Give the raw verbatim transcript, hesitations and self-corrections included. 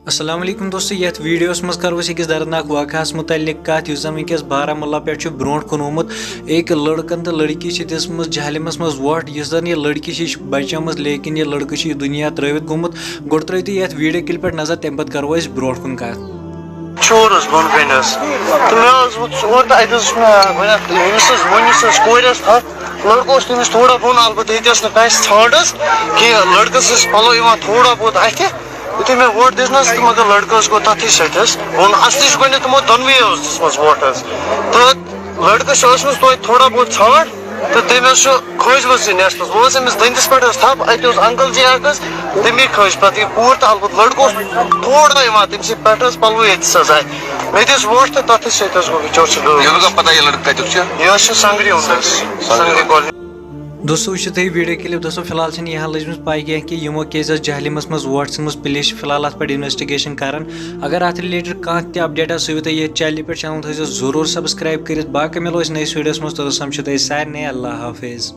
السلام علیکم دوستو، یتھ ویڈیوس منٛز کرو أسۍ أکِس دردناک واقعس متعلق کتھ، یُس زن وٕنکیٚس بارہمولہ پٮ۪ٹھ چھُ برونٛٹھ کُن آمُت۔ أکۍ لڑکن تہٕ لڑکی چھِ دِژمٕژ جہلمس منٛز وۄٹھ، یُس زن یہِ لڑکی چھِ، یہِ چھِ بچٲمٕژ، لیکن یہِ لڑکہٕ چھُ یہِ دُنیا ترٲوِتھ گوٚمُت۔ گۄڈٕ ترٲیِو تُہۍ یتھ ویڈیو کلپہِ پٮ۪ٹھ نظر، تمہِ پتہٕ کرو أسۍ برونٛٹھ کُن کتھ۔ شور اوس بۄن کنہِ حظ، تہٕ مےٚ حظ ووٚتھُس اورٕ تہٕ اتہِ حظ وُچھ مےٚ گۄڈٕنیتھ أمِس حظ ووٚن، یُس حظ کورِ ٲس، تھپھ، لڑکہٕ اوس تٔمِس تھوڑا بۄن، البتہٕ ییٚتہِ ٲس نہٕ کٲنٛسہِ ژھانٛڈ حظ کینٛہہ، لڑکس ٲسۍ پلو یِوان تھوڑا بہت اتھِ۔ یُتھُے مےٚ وۄٹھ دِژنَس تہٕ مگر لڑکہٕ حظ گوٚو تَتھٕے سۭتۍ حظ۔ ووٚن اَصلی چھِ گۄڈٕنٮ۪تھ تِمو دۄنوٕے حظ دِژمٕژ وۄٹھ حظ۔ تہٕ لڑکہٕ چھِ ٲسمٕژ توتہِ تھوڑا بہت ژھانٛڈ تہٕ تٔمۍ حظ چھُ کھٲجمٕژ یہِ نیٚصفَس۔ وۄنۍ ٲس أمِس دٔنٛدِس پٮ۪ٹھ حظ تھپھ، اَتہِ اوس انکل جی اَکھ حظ، تٔمی کھٲج پَتہٕ یہِ پوٗر تہٕ البتہٕ لڑکہٕ اوس تھوڑا یِوان تٔمۍ سٕے پٮ۪ٹھ حظ، پَلوٕے ییٚتِس حظ اَتھِ۔ مےٚ دِژ وۄٹھ تہٕ تَتھٕے سۭتۍ حظ گوٚو بِچور سُہ ڈٲر۔ یہِ لوٚگا پَتہ یہِ لڑکہٕ کَتیُک چھُ؟ یہِ حظ چھُ سنگریُن حظ، سنگری کالنی۔ دوستو، وٕچھِو تُہۍ ویڈیو کلپ۔ دوستو، فی الحال چھنہٕ یہِ ہن لٔجمٕژ پاے کینٛہہ کہِ یِمو کیازِ ٲس جہلمس منٛز وۄٹھ ژھٕنمٕژ۔ پُلیٖس چھِ فی الحال اتھ پٮ۪ٹھ انویسٹیگیشن کران۔ اگر اتھ رِلیٹڈ کانٛہہ تہِ اپڈیٹ آسہِ، سُہ یِیِو تۄہہِ ییٚتھۍ چینلہِ پٮ۪ٹھ۔ چینل تھٲیزیو ضروٗر سبسکرایب کٔرِتھ۔ باقٕے مِلو أسۍ نٔیِس ویڈیوس منٛز۔ توٚتام سمکھِو تُہۍ سارنٕے۔ اللہ حافظ۔